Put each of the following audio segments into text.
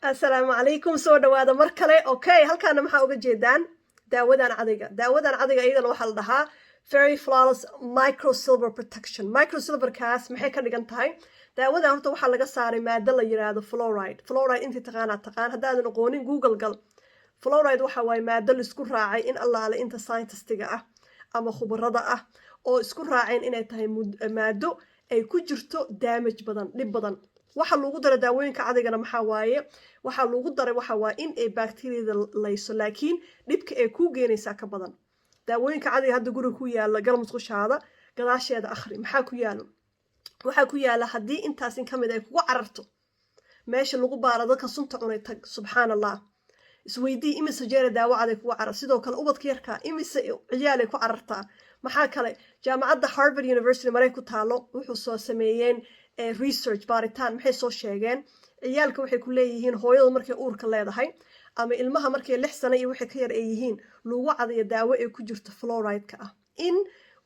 Asalaamu calaykum, soo dhawaada mar kale. Okay, halkaana maxaa uga jeedaan? Daawadan cadayga. Daawadan cadayga iyadana waxaa la dhahaa Very Flawless Micro Silver Protection. Micro silverkaas maxay ka dhigan tahay? Daawadan horta waxaa laga saaray maado la yiraahdo fluoride. Fluoride intii taqaanaa taqaan, haddaadan aqoonin, Google gal. Fluoride waxa waaye maado laisku raacay in allaale inta scientistiga ah ama khubarada ah oo isku raaceen inay tahay maado ay ku jirto damage badan, dhib badan. Waxa lagu daray daawooyinka cadaygana maxaa waaye? Waxaa lagu daray waxa waaye in ay bacteriyada layso, laakiin dhibka ay kuu geenaysaa ka badan. Daawooyinka cadayga hadda guriga ku yaala, gal musqushaada gadaasheeda, akhri maxaa ku yaalo. Waxaa ku yaala haddii intaas in ka mid ay kugu cararto, meesha lagu baaro dadka sunta cunay tag. Subxaan Allah, isweydii imise jeera daawo caday kugu carar. Sidoo kale ubadka yarkaa, imise ciyaalay ku carartaa? Maxaa kale? Jaamacadda Harvard University maray ku taalo wuxuu soo sameeyeen research, baaritaan. Maxay soo sheegeen? Ciyaalka waxay ku leeyihiin hooyadu markay uurka leedahay ama ilmaha markay 6 sano iyo wixii ka yar ay yihiin lagu cadayo daawo ay ku jirto fluoride-ka ah, in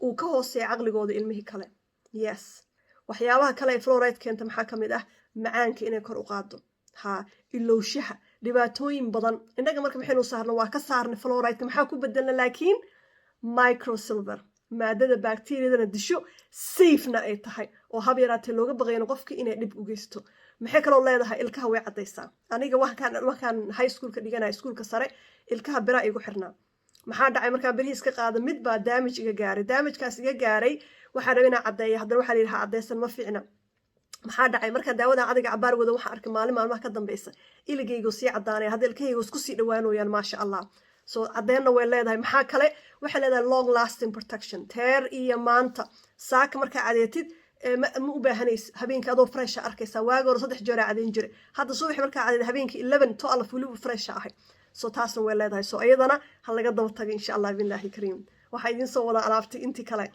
uu ka hooseeya caqligooda ilmihii kale. Yes, waxyaabaha kale ay fluoride keenta maxaa ka mid ah? Macaanka inay kor u qaado, ha ilowshaha, dhibaatooyin badan. Innaga marka maxaynu saarna? Waa ka saarnay fluoride-ka. Maxaa ku bedelna laakiin? Microsilver, maadada bacteriyadana disho, safena ay tahay oo hab yaraatee looga baqayno qofka inay dhib u geysto. Maxay kaloo leedahay? Ilkaha way caddaysaa. Aniga waxkaan high schoolka dhiganaya, iskuulka sare, ilkaha biraa igu xirnaa. Maxaa dhacay? Markaan birihii iska qaada, mid baa damage iga gaaray. Damagekaas iga gaaray waxaa rabay inaan caddeeya, haddana waxaa la yidhi ha caddaysan, ma fiicna. Maxaa dhacay? Markaan daawada cadayga cabaar wada, waxaan arkay maalin maalmaha ka dambeysa iligaygu sii caddaanaya. Hadda ilkahaygu isku sii dhawaanayaan, maasha Allah. So caddeenna way leedahay. Maxaa kale? Waxay leedahay long lasting protection. Teer iyo maanta saaka markaa cadeetid, ma u baahanaysa habeenkii adoo fresha arkaysaa. Waagi hore saddex jeer aa cadeyn jiray. Hadda subaxi markaa cadeed, habeenkii 11, 12 weliba fresha ahay. So taasna way leedahay. So iyadana ha laga daba taga, insha Allah billahi kariim. Waxaa idiin soo wadaa alaabtay intii kale.